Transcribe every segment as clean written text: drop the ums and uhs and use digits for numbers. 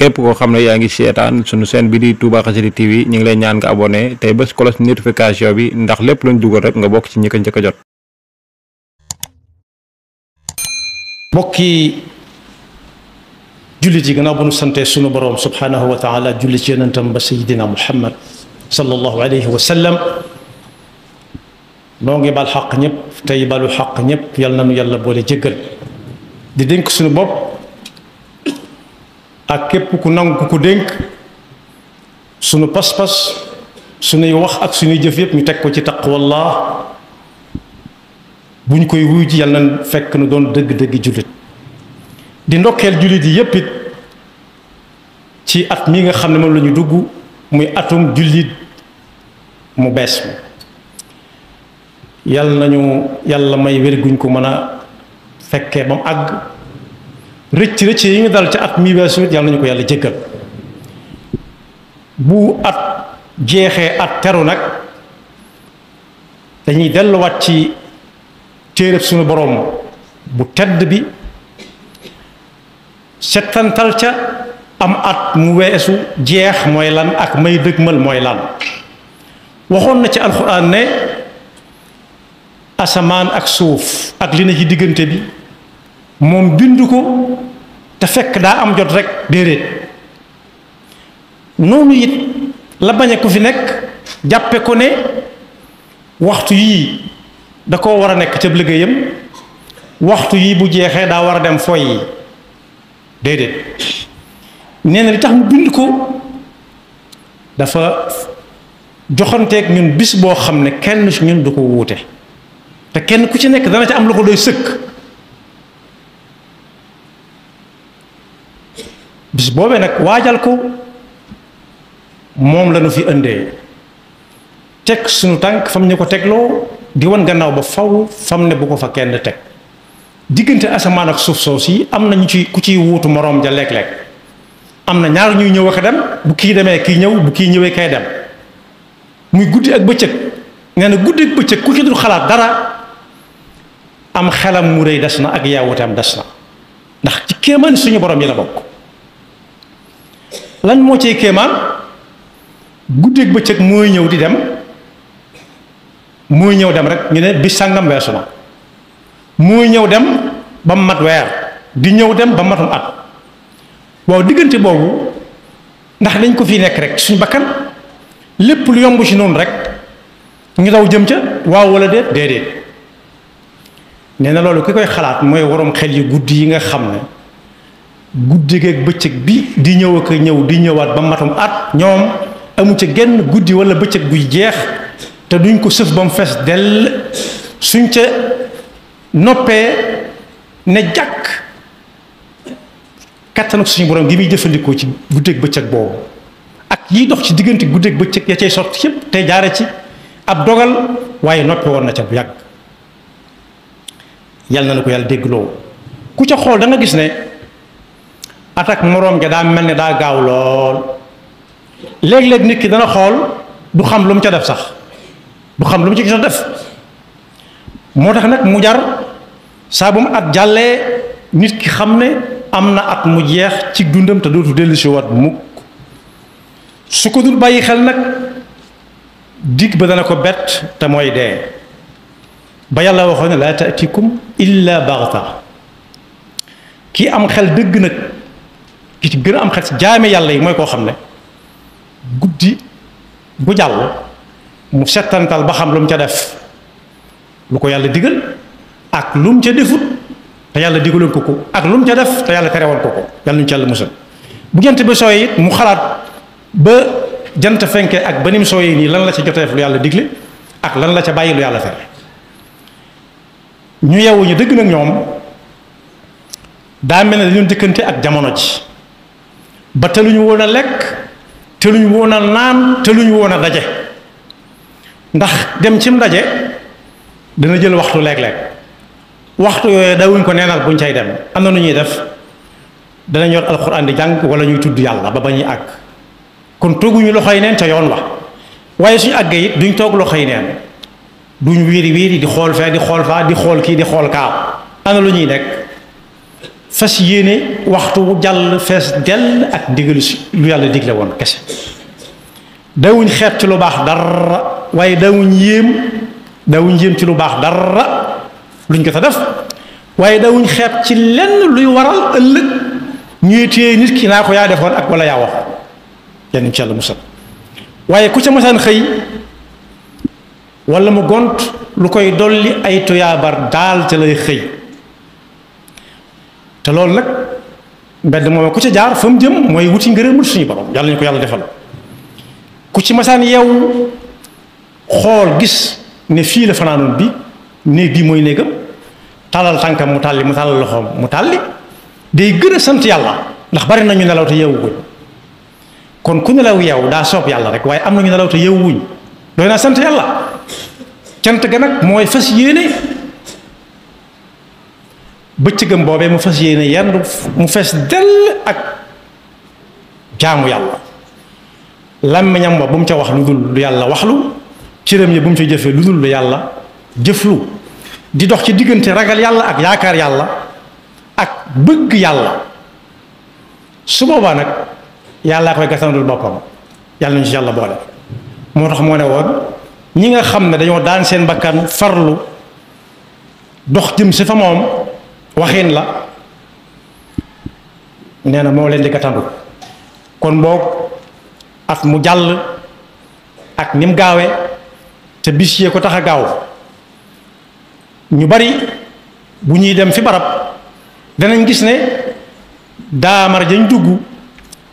képp koo xam ne yaa ngi seetaan sunu chaîne bi di Touba Xassida TV ñu ngi lay ñaan nga abonné tey bés cloche notification bi ndax lépp luñ dugal rek nga bokk ci ñi ko njëkk a jot. mbokki jullit yi gannaaw bu nu sante sunu boroom subhanahu wa taala julli ci yonentam ba sayidina muhammad sallallahu alayhi wa sallam noo ngi bal xaq ñëpp tey balu xaq ñëpp yal na nu yàlla boole jéggal di dénk sunu bopp ak képp ku nangu ku ko dénk sunu pas-pas sunuy wax ak sunuy jëf yëpp ñu teg ko ci taqwallah bu ñu koy wuy ji yal na fekk nu doon dëgg-dëgg jullit di ndokkeel jullit yi yépp it ci at mi nga xam ne moom la ñu dugg muy atum jullit mu bees mi yal nañu yàlla may wér guñ ko mën a fekkee ba mu àgg rëcc yi ñu dal ci at mi weesu yal nañu ko yàlla jéggal bu at jeexee at teru nag dañuy delluwaat ci téereb sunu boroom bu tedd bi settantal ca am at mu weesu jeex mooy lan ak may dëgmal mooy lan waxoon na ci alxuraan ne asamaan ak suuf ak li na ci diggante bi moom bindu ko te fekk daa am jot rekk déedéet noonu it la bañ a ku fi nekk jàppe ko ne waxtu yii da koo war a nekk ca liggéeyam waxtu yii bu jeexee daa war a dem foy yi déedéet nee na li tax mu bind ko dafa joxanteeg ñun bis boo xam ne kenn ci ñun du ko wuute te kenn ku ci nekk dana ci am lu ko doy sëkk bis boobee nag waajal ko moom la nu fi indee teg suñu tànk fam ñu ko tegloo di wan gannaaw ba faw fam ne bu ko fa kenn teg diggante asamaan ak suuf soos yi am na ñu ci ku ciy wuutu moroom ja léeg-léeg am na ñaar ñuy ñëw ak dem bu kii demee kii ñëw bu kii ñëwee kay dem muy guddi ak bëccëg nee na guddi ak bëccëg ku ci dul xalaat dara am xelam mu rëy des na ak yaawuteem des na ndax ci kéemaan suñu borom yi la bokk lan moo ciy kéemaan guddi ak bëccëg mooy ñëw di dem mooy ñëw dem rek ñu ne bis sàngam weesu na mooy ñëw dem ba mu mat weer di ñëw dem ba matum at waaw diggante boobu ndax dañ ko fi nekk rek suñu bakkan lépp lu yomb ci noonu rek ñu daw jëm ca waaw wala déedéet nee na loolu ki koy xalaat mooy waroom xel yu guddi yi nga xam ne guddi ak bëccëg bi di ñëw ak ñëw di ñëwaat ba matum at ñoom amu ca genn guddi wala bëccëg buy jeex te duñ ko sëf ba mu fees dell suñ ca noppee ne jàkk kattan ak suñu borom gi muy jëfandikoo ci guddeeg bëccëg boobu ak yiy dox ci diggante guddeeg bëccëg ya cay sotti yépp te jaare ci ab dogal waaye noppi woon na ca bu yàgg yàlla na ko yàlla déggloo ku ca xool da nga gis ne at ak moroom ja daa mel ne daa gaaw lool léeg-léeg nit ki dana xool du xam lu mu ca def sax du xam lu mu ci gis a def moo tax nag mu jar saa bu mu at jàllee nit ki xam ne am na at mu jeex ci dundam te dootu dellu si waat mukk su ko dul bàyyi xel nag digg ba dana ko bett te mooy dee ba yàlla waxoon ne laa taatikum illa baxta ki am xel dëgg nag ki ci gën a am xel ci jaame yàlla yi mooy koo xam ne guddi bu jàll mu settantal ba xam lu mu ca def lu ko yàlla digal ak lu mu ca defut te yàlla digaloon ko ak lu mu ca def te yàlla terewoon ko yàlla ñu ci yàlla musal bu jant bi sooyee it mu xalaat ba jant fenke ak ba ni mu sooyee nii lan la ca jotee def lu yàlla digle ak lan la ca bàyyi lu yàlla tere ñu yeewu ñu dëgg nag ñoom daa mel ne dañu dëkkante ak jamono ji ba te lu ñu woon a lekk te lu ñu woon a naan te lu ñu woon a daje ndax dem cim ndaje dana jël waxtu léeg-léeg waxtu yooyu dawuñ ko neenal buñ cay dem am na nu ñuy def danañ yor alxuraan di jàng wala ñuy tudd yàlla ba ñuy àgg kon tooguñu loxoy neen ca yoon wa waaye suñu àggee it duñ toog loxoy neen duñ wiiri wiiri di xool fee di xool faa di xool kii di xool kaa ana lu ñuy nekk fas yéene waxtu wu jàll fees dell ak ndigalu si lu yàlla digle woon kese dawuñ xeet ci lu baax dara waaye dawuñ yéem ci lu baax dara luñ ko ta def waaye dawuñ xeet ci lenn luy waral ëllëg ñuy téye nit ki naa ko yaa defoon ak wala yaa wax yenn ci yàlla musal waaye ku ca masaan xëy wala mu gont lu koy dolli ay tuyaabar daal ca lay xëy te loolu nag mbedd moom ku ca jaar fa mu jëm mooy wuti ngërëmul suñu borom yàlla ñu ko yàlla defal ku ci masaan yeewu xool gis ne fii la fanaanoon bi néeg bii mooy néegam tàllal tànkam mu tàlli mu tàllal loxoom mu tàlli day gën a sant yàlla ndax bari nañu nelaw te yeewu wuñ kon ku nelaw yeewu daa soob yàlla rek waaye am nañu nelaw te yeewu wuñ doy naa sant yàlla cant ga nag mooy fas yéene bëccëgam boobee mu fas yéene yendu mu fees dell ak jaamu yàlla làmmiñam wa bu mu ca wax lu dul lu yàlla waxlu cëram yi bu mu ca jëfee lu dul lu yàlla jëflu di dox ci diggante ragal yàlla ak yaakaar yàlla ak bëgg yàlla su boobaa nag yàllaa koy gasandul boppam yàlla nañu ci yàlla boole moo tax moo ne woon ñi nga xam ne dañoo daan seen bakkan farlu dox jëm si fa moom waxin la nee na moo leen di gatandu kon boog at mu jàll ak ni mu gaawe te bis yee ko tax a gaaw ñu bari bu ñuy dem fi barab danañ gis ne daamar dañ dugg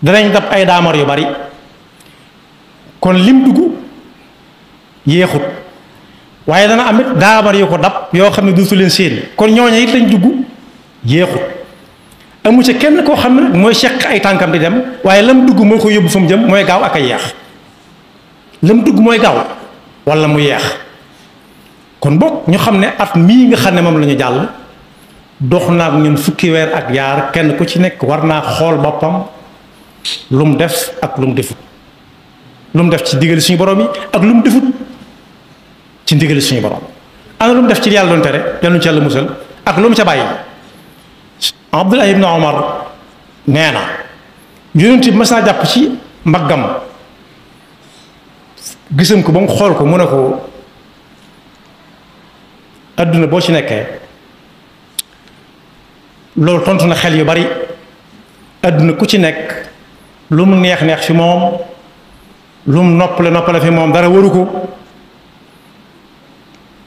danañ dab ay daamar yu bari kon lim dugg yéexut waaye dana amit daamar yu ko dab yoo xam ne duutu leen seen kon ñooña it lañ dugg yéexut amu ca kenn koo xam ne mooy seq ay tànkam di dem waaye lam dugg moo ko yóbbu fa mu jëm mooy gaaw ak a yeex lam dugg mooy gaaw wala mu yeex kon boog ñu xam ne at mii nga xam ne moom la ñu jàll dox naa ak ñun fukki weer ak yaar kenn ku ci nekk war naa xool boppam lu mu def ak lu mu defut lu mu def ci ndigali suñu borom yi ak lu mu defut ci ndigali suñu borom ana lu mu def ci yàlla doon tere yàlla ci yàlla musal ak lu mu ca bàyyi Abdullah ibn Omar nee na yonent bi mas naa jàpp ci mbaggam gisam ko ba mu xool ko mu ne ko adduna boo ci nekkee loolu tontu na xel yu bari adduna ku ci nekk lu mu neex neex fi moom lu mu noppale fi moom dara waru ko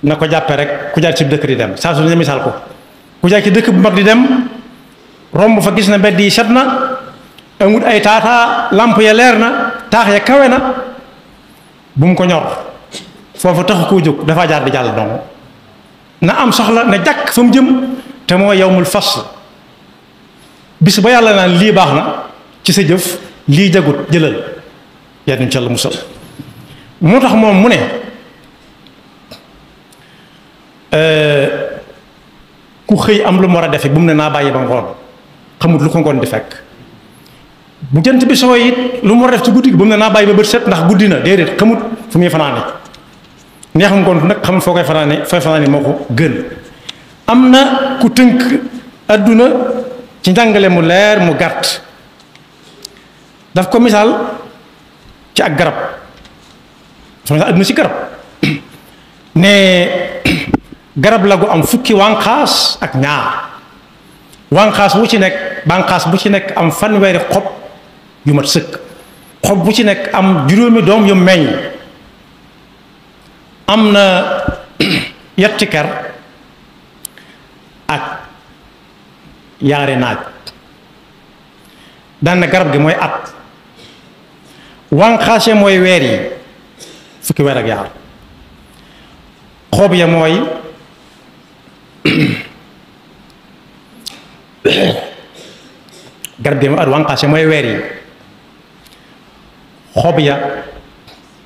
na ko jàppe rek ku jaar ci dëkk di dem saa su ne misaal ko ku jaar ci dëkk bu mag di dem romb fa gis na mbedd yi set na amut ay taataa lamp ya leer na taax ya kawe na bu mu ko ñor foofu taxu koo jóg dafa jaar di jàll dong na am soxla ne jàkk fa mu jëm te moo yawmul fasl bis ba yàlla naan lii baax na ci sa jëf lii jagut jëlal yàlla ñu ci Yàlla musal moo tax moom mu ne ku xëy am lu mu war a defe bu mu ne naa bàyyi ba ngoon xamut lu ko ngoon di fekk bu jant bi soo it lu mu war a def ci guddi gi bu mu ne naa bàyyi ba bët set ndax guddi na déedéet xamut fu muy fanaane neexum ngoon nag xamut foo koy fanaane moo ko gën am na ku tënk adduna ci njàngale mu leer mu gàtt daf ko misaal ci ak garab dafa misaal adduna ci garab ne garab la gu am fukki wànqaas ak ñaar wànqaas bu ci nekk bànqaas bu ci nekk am fanweeri xob yu mat sëkk xob bu ci nekk am juróomi doom yu meññ am na yetti ker ak yaari naaj daan na garab gi mooy at wànqaase mooy weer yi fukki weer ak yaar xob ya mooy garab gi mooy at wànqaase mooy weer yi xob ya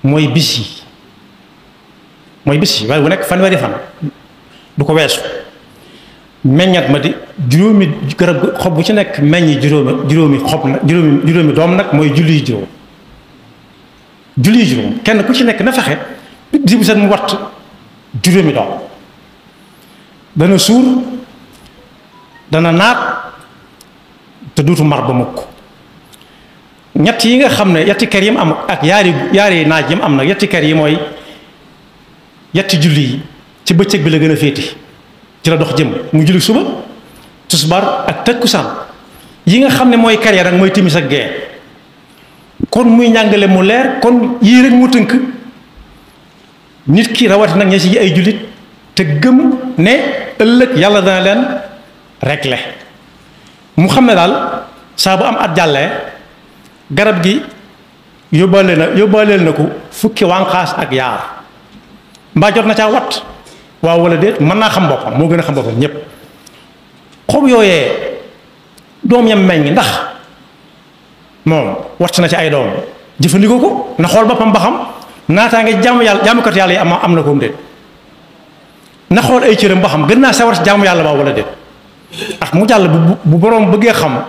mooy bis yi waaye bu nekk fanweeri fan du ko weesu meññat ma di juróomi garab xob bu ci nekk meññi juróomi xob nag juróomi doom nag mooy julli juróom kenn ku ci nekk na fexe di bu set mu watt juróomi doom dana suur dana naat te duutu mar ba mukk. ñett yi nga xam ne yetti kër yi mu am ak yaari naaj yi mu am nag yetti kër yi mooy yetti julli yi ci bëccëg bi la gën a féeti ci la dox jëm mu julli suba tisbaar ak takkusaan yi nga xam ne mooy kër ya nag mooy timis ak gee kon muy njàngale mu leer kon yii rek mu tënk nit ki rawati nag ña ci ay jullit te gëm ne ëllëg yàlla dana leen régler mu xam ne daal saa bu am at jàllee garab gi yóbbaaleel na ko fukki wànqaas ak yaar mbaa jot na caa wat waaw wala déet mën naa xam boppam moo gën a xam boppam ñépp xob yooyee doom yam meññ ndax moom wat na ci ay doom jëfandikoo ko na xool boppam ba xam naataange jaamukat yàlla yi am na koom déet na xool ay cëram ba xam gën naa sawar ci jaamu yàlla ba wala déet ak mu jàll bu boroom bëggee xam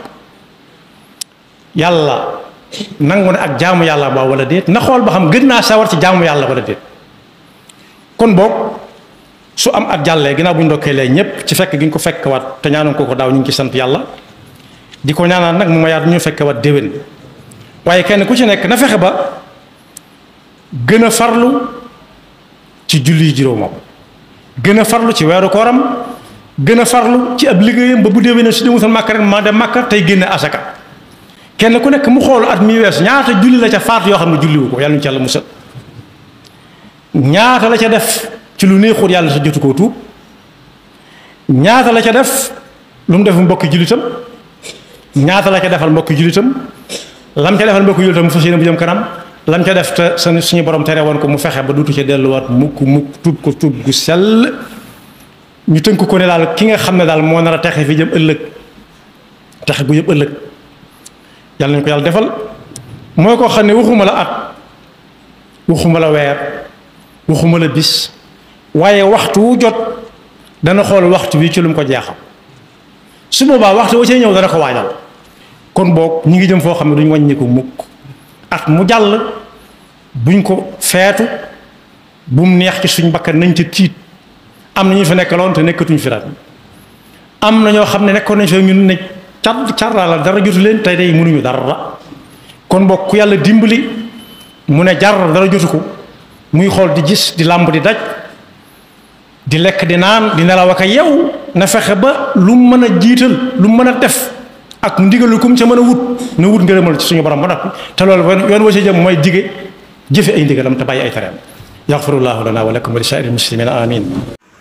yàlla nangu ne ak jaamu yàlla ba wala déet na xool ba xam gën naa sawar ci jaamu yàlla wala déet kon boog su am at jàllee ginnaaw bu ñu ndokkee lee ñépp ci fekk gi ñu ko fekk waat te ñaanoon ko daaw ñu ngi ci sant yàlla di ko ñaanaan nag mu ma yaat ñu fekk waat déwén waaye kenn ku ci nekk na fexe ba gën a farlu ci julli juróomam gën a farlu ci weeru kooram gën a farlu ci ab liggéeyam ba bu déwénee su demutoon màkka rek ma dem màkka tey génne asaka kenn ku nekk mu xoolu at mi wees ñaata julli la ca faat yoo xam ne julliwu ko yàlla ñu ci yàlla musal ñaata la ca def ci lu neexut yàlla sa jotu koo tuub ñaata la ca def lu mu def mbokki jullitam ñaata la ca defal mbokki jullitam lam ca defal mbokki jullitam mu fas yéene bu jëm kanam lam ca def te suñu borom tere woon ko mu fexe ba duutu ca delluwaat mukk tuub ko tuub gu sell ñu tënk ko ne daal ki nga xam ne daal moo nar a texe fi jëm ëllëg texe gu yëpp ëllëg yàlla nañu ko yàlla defal mooy koo xam ne waxuma la at waxuma la weer waxuma la bis waaye waxtu wu jot dana xool waxtu bi ci lu mu ko jeexam su boobaa waxtu wa cee ñëw dana ko waajal kon boog ñu ngi jëm foo xam ne duñ wàññi ko mukk at mu jàll buñ ko feetu bu mu neex ci suñ bakkan nañ ca tiit am na ñu fa nekkaloon te nekkatuñ fi rat am na ñoo xam ne nekkoon nañ fa ñun ne carla dara jotu leen tey day mënuñu dara kon boog ku yàlla dimbali mu ne jar dara jotu ko muy xool di gis di làmb di daj di lekk di naan di nelaw ak a yeewu na fexe ba lu mu mën a jiital lu mu mën a def ak ndigalu kum ca mën a wut na wut ngërëmal ci suñu borom ba noppi te loolu yoon wa ci jëm mooy dige jëfe ay ndigalam te bàyyi ay tereem yaxfirullahu lana wa lakum wa li saa'iril muslimina amin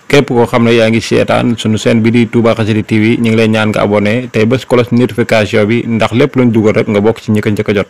képp koo xam ne yaa ngi seetaan sunu chaîne bi di Touba Xassida TV ñu ngi lay ñaan nga abonné tey bés cloche notification bi ndax lépp luñ dugal rek nga bokk ci ñi ko njëkk a jot